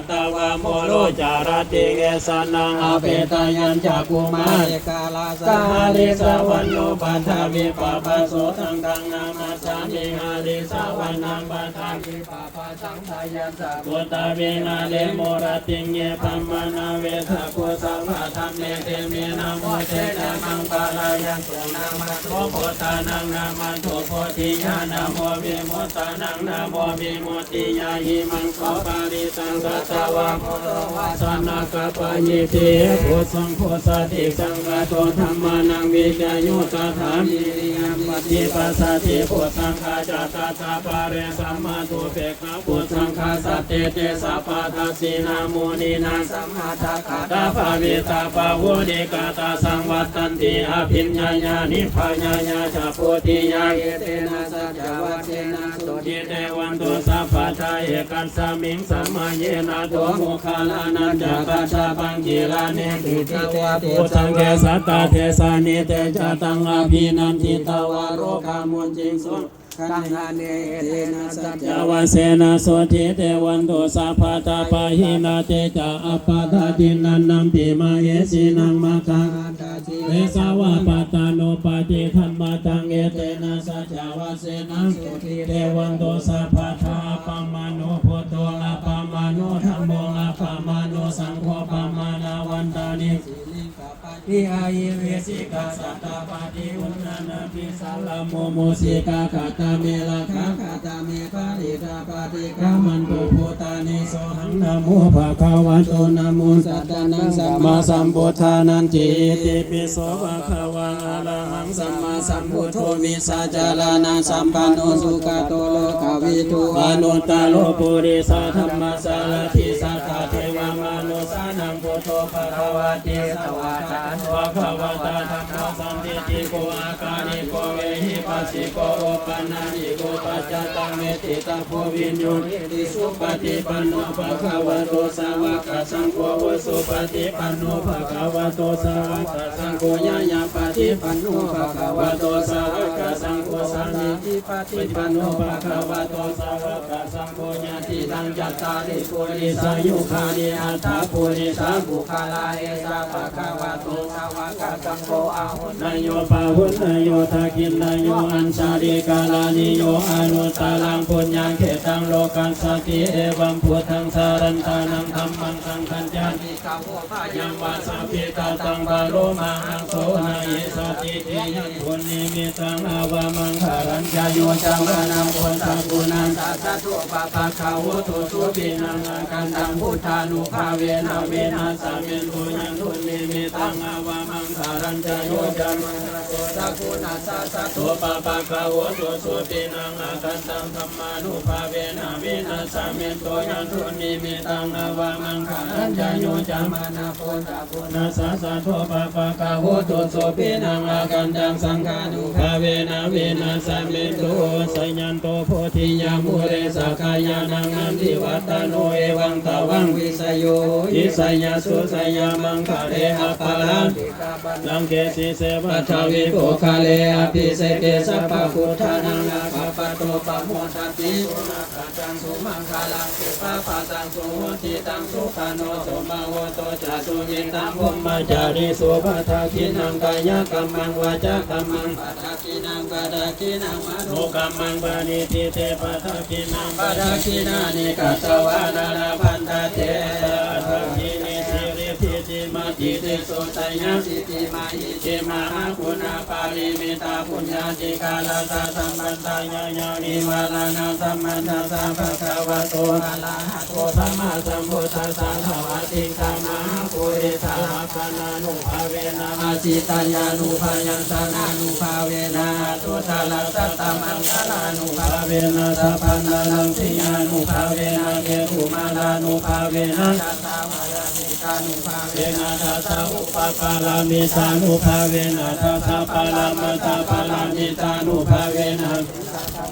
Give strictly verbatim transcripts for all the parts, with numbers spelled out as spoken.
Tava moro carati kesanaṃ apetayañcakkhumā ekarājā harissavaṇṇo paṭhavippabhāso taṃ taṃ namassāmi harissavaṇṇaṃ paṭhavippabhāsaṃ. Tayajja guttā viharemu rattiṃ ye brāhmaṇā vedagū sabbadhamme te me namo te ca maṅgalayantu. Namatthu buddhānaṃ namatthu bodhiyā namo vimuttānaṃ namo vimuttiyā. Imaṃ so parittaṃ katvā moro vācanaṃ kappayiti. Bojjhaṅgo satisaṅkhāto dhammānaṃ vicayo tathā viriyaṃ paṭipajjati. Bojjhaṅgā ca tassa pare samādhupekkhabojjhaṅgā sattete sabbadassinā muninā sammadakkhātā bhāvitā bahulīkatā saṃvattanti abhiññāya nibbānāya ca bodhiyā. Etena saccavajjena sotthi te hotu sabbadā. Ekasmiṃ samaye nātho moggallānañca kassapaṃ gilāne dūre bojjhaṅge satta desayi. Te ca taṃ abhinanditvā rogā mucciṃsu gaṇhāne. Etena saccavajjena sotthi te hotu sabbadā. Pahīnā te ca ābādhā tiṇṇannampi mahesinaṃ maggāhatakilesā va pattānuppattidhammataṃ. Etena saccavajjena sotthi te hotu sabbadā. Appamāṇo buddho appamāṇo dhammo appamāṇo saṅgho pamāṇavantāni siriṃ pañca āyirvajjinikā satapadī uṇṇānābhī sarabū mūsikā. Katā me rakkhā katā me parittā paṭikkamantu bhūtāni. Sohaṃ namo bhagavato namo sattannaṃ sammāsambuddhānañci. Itipi so bhagavā arahaṃ sammāsambuddho vijjācaraṇasampanno sugato lokavidū anuttaro purisadammasārathi satthā devamanussānaṃ buddho bhagavāti. Svākkhāto bhagavatā dhammo sandiṭṭhiko akāliko ehipassiko opanayiko paccattaṃ veditabbo viññūhīti. Supaṭipanno bhagavato sāvakasaṅgho, ujupaṭipanno bhagavato sāvakasaṅgho, ñāyapaṭipanno bhagavato sāvakasaṅgho, sāmīcipaṭipanno bhagavato sāvakasaṅgho, yadidaṃ cattāri purisayugāni aṭṭha purisapuggalā, esa bhagavato sāvakasaṅgho, āhuneyyo pāhuneyyo dakkhiṇeyyo añjalikaraṇīyo anuttaraṃ puññakkhettaṃ lokassāti. Evaṃ buddhaṃ sarantānaṃ dhammaṃ saṅghañca bhikkhavo bhayaṃ vā sabbe kataṃ paro mahāso na hi sati. Tiyaṃ dunnimittaṃ avamaṅgalañca yo cāmanāpo sakuṇassa saddo pāpaggaho dussupinaṃ akantaṃ buddhānubhāvena vināsamentu. Yaṃ dunnimittaṃ avamaṅgalañca yo cāmanāpo sakuṇassa saddo pāpaggaho dussupinaṃ akantaṃ dhammānubhāvena vināsamentu. Yaṃ dunnimittaṃ avamaṅgalañca yo cāmanāpo sakuṇassa saddo pāpaggaho dussupinaṃ akantaṃ saṅghānubhāvena vināsamentu. Jayanto bodhiyā mūle sakyānaṃ nandivaḍḍhano, evaṃ tvaṃ vijayo hohi jayassu jayamaṅgale. Aparājitapallaṅke sīse paṭhavipokkhare abhiseke sabbabuddhānaṃ aggappatto pamodati. Sunakkhattaṃ sumaṅgalaṃ supabhātaṃ suhuṭṭhitaṃ sukhaṇo sumuhutto ca suyiṭṭhaṃ brahmacārisu. Padakkhiṇaṃ kāyakammaṃ vācākammaṃ padakkhiṇaṃ padakkhiṇaṃ manokammaṃ paṇidhī te padakkhiṇā. Padakkhiṇāni katvāna labhantatthe padakkhiṇe. Siriddhi timatitejojayasiddhi mahiddhi mahāguṇāparimitapuññādhikārassa sabbattha ñāṇaparivārana samaṇassa bhagavato arahato sammāsambuddhassa dvattiṃsamahāpurisalakkhaṇānubhāvena ajjittañāṇubyañjanānubhāvena aṭṭhuttarasatamaṅgalānubhāvena sabbanānaṃ jiyānubhāvena ketumālānubhāvena dasapāramitānubhāvena dasaupapāramitānubhāvena dasaparamatthapāramitānubhāvena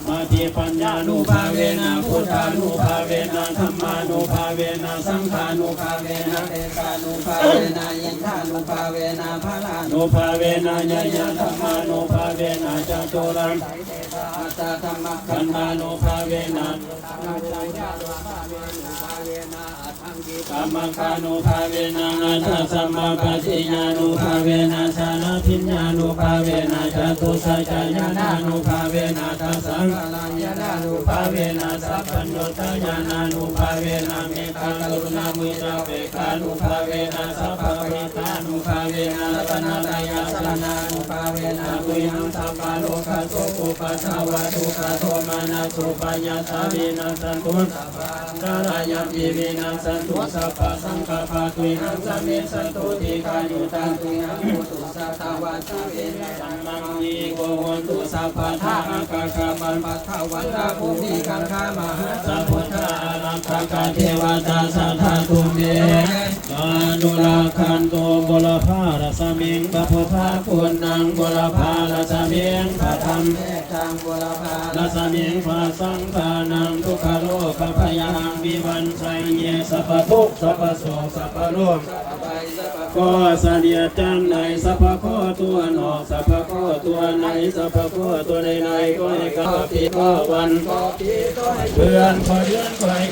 saddhipaññānubhāvena buddhānubhāvena dhammānubhāvena saṅghānubhāvena nubhāvena, iddhānubhāvena, balānubhāvena, ñeyyadhammānubhāvena, caturāsītisahassadhammakkhandhānubhāvena, aṭṭhānubhāvena, aṭṭhaṅgikamaggānubhāvena, aṭṭhasamāpattiyānubhāvena, chaḷabhiññānubhāvena, catusaccañāṇānubhāvena, dasākārañāṇānubhāvena, sabbaññutañāṇānubhāvena, mettākaruṇāmuditāpekkhānubhāvena, sabbaparittānubhāvena, ratanattayasaraṇānubhāvena, tuyhaṃ sabbarogasokupaddavadukkhadomanassupāyāsā vinassantu, sabba antarāyāpi vinassantu, sabbasaṅkappā tuyhaṃ samijjhantu, dīghāyutā tuyhaṃ hotu, satavassā verasamaṅgiko hotu sabbadā. Akāsapabbatavantabhūmigaṅgāmahāsamuddā, ārakkhakā devatā sadā tumhe anurakkhantu. Būrapārasmiṃ va buddhaguṇaṃ, būrapārasmiṃ va dhamme taṃ, būrapārasmiṃ va saṅghānaṃ, dukkharogabhayaṃ vivañjaye, sabbadukkha sabbasoka sabbaroga sabbappāṇi sabba ເພາະສະເໜີຍຈັນໃນ ສະພະເຄາະຕົວນອກ ສະພະເຄາະຕົວໃນ ສະພະເຄາະຕົວໃດໆ ກໍໃຫ້ກາຍ ເຄາະປີເຄາະວັນ ເຄາະປີເຄາະເດືອນ ເຄາະເດືອນເຄາະປີ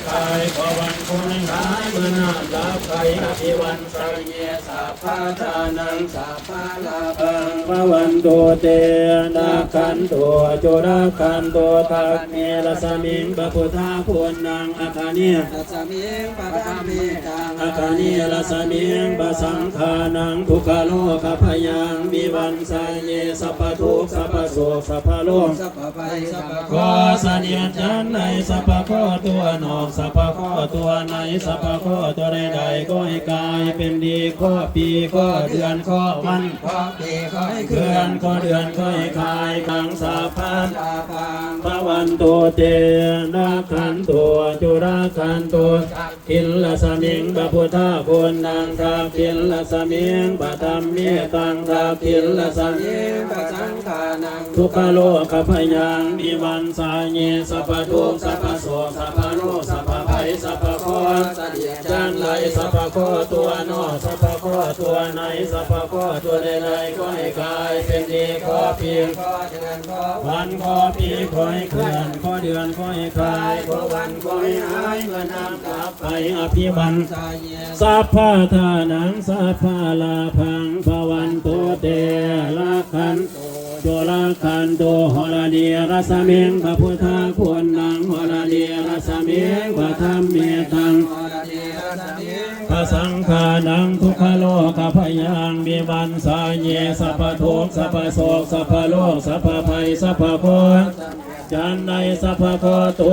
ເຄາະວັນເຄາະຫາຍ ເມື່ອນ້ຳດັບໄປ ອະພິວັນຊະເຍ ສັບພະທານັງ ສັບພະລາພັງ ພະວັນຕຸ ເຕ ລັກຂັນຕຸ ຈຸລັກຂັນຕຸ ທຳເມ ຣັດສະມິງ ພະພຸດທະຄຸນນັງ ອັກຂະນີ ລັດສະມິງ ພະທຳເມຕັງ ອັກຂະນີ ລັດສະມິງ ພະສັງຂານັງ ທຸກຂະໂລກະພະຍັງ ວິວັນຊະເຍ ສັບພະທຸກ ສັບພະໂສກ ສັບພະໂລກ ສັບພະໄພ ສັບພະ ຂໍສະເໜີຍຈັນໃນ ສະພະເຄາະຕົວນອກ ສະພະເຄາະຕົວໃນ ສະພະເຄາະຕົວໃດໆ ກໍໃຫ້ກາຍເປັນດີ ເຄາະປີ ເຄາະເດືອນ ເຄາະວັນ ເຄາະປີ ເຄາະເດືອນ ເຄາະເດືອນ ເຄາະຫາຍ ຄັງ ສັບພະລາພັງ ພະວັນຕຸ ເຕ ລັກຂັນຕຸ ຈຸລັກຂັນຕຸ ທັກຂິນລັດສະມິງ ພະພຸດທະຄຸນນັງ ທັກຂິນລັດສະມິງ ພະທຳເມຕັງ ທັກຂິນລັດສະມິງ ພະສັງຂານັງ ທຸກຂະໂລກະພະຍັງ ວິວັນຊະເຍ ສັບພະທຸກ ສັບພະໂສກ ສັບພະໂລກ ສັບພະໄພ ສັບພະເຄາະ ສະເໜີຍຈັນໃນ ສະພະເຄາະຕົວນອກ ສະພະເຄາະຕົວໃນ ສະພະເຄາະຕົວໃດໆ ກໍໃຫ້ກາຍເປັນດີ ເຄາະປີ ເຄາະເດືອນ ເຄາະວັນ ເຄາະປີ ເຄາະເດືອນ ເຄາະຫາຍ ເມື່ອນ້ຳດັບໄປ ອະພິວັນຊະເຍ ສັບພະທານັງ ສັບພະລາພັງ ພະວັນຕຸ ເຕ ລັກຂັນຕຸ ຈຸລັກຂັນຕຸ ຫົລະນີ ຣັດສະມິງ ພະພຸດທະຄຸນນັງ ຫົລະນີ ຣັດສະມິງ ພະທຳເມຕັງ ຫົລະນີ ຣັດສະມິງ ພະສັງຂານັງ ທຸກຂະໂລກະພະຍັງ ວິວັນຊະເຍ ສັບພະທຸກ ສັບພະໂສກ ສັບພະໂລກ ສັບພະໄພ ສັບພະເຄາະ ຈັນໃນ ສັບພະເຄາະຕົວ